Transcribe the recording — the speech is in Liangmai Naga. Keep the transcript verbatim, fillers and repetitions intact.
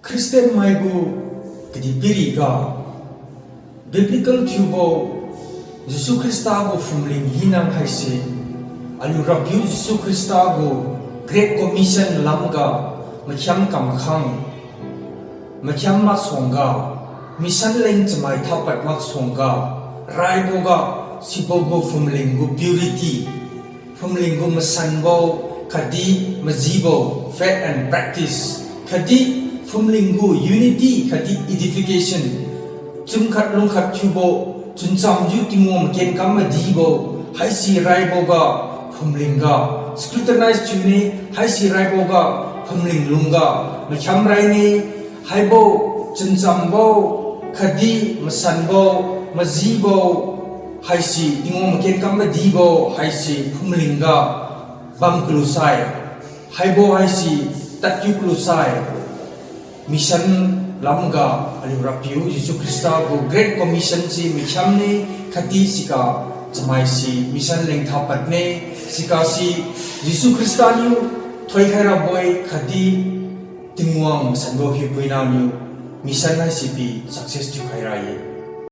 Christian mai gu kadihpiriga, biblical thiubo Jesu Khrista gu phumling hina haise, aliu Rapiu Jesu Khrista gu Great Commission lamga, makhiam kamkhang, makhiam maksuangga, mission leng chamai thapad maksuangga, raiboga, sibo gu phumling gu purity, phumling gu masanbo, khatdi majibo, faith and practice, khatdi phumling gu unity, khatdi edification, chun khat lung khat thiubo, chunchamjiu Tingwang maken kam madibo, haise raiboga, phumling ga, scrutinize thiune, haise raiboga, phumling lungga, makhiam raine, haibo, chunchambo, khatdi masanbo, majibo, haise Tingwang maken kam madibo, haise phumling ga, bam kalusai, haibo haise tadkiu kalusai, mission lamga aliu Rapiu Jesu Khrista gu Great Commission se makhiamne, khatdi siga chamai se mission leng thapadne, siga si Jesu Khrista niu thoikhai rabo-e khatdi Tingwang masanbo hiupuina niu mission haise pi success thiukhai ra-e.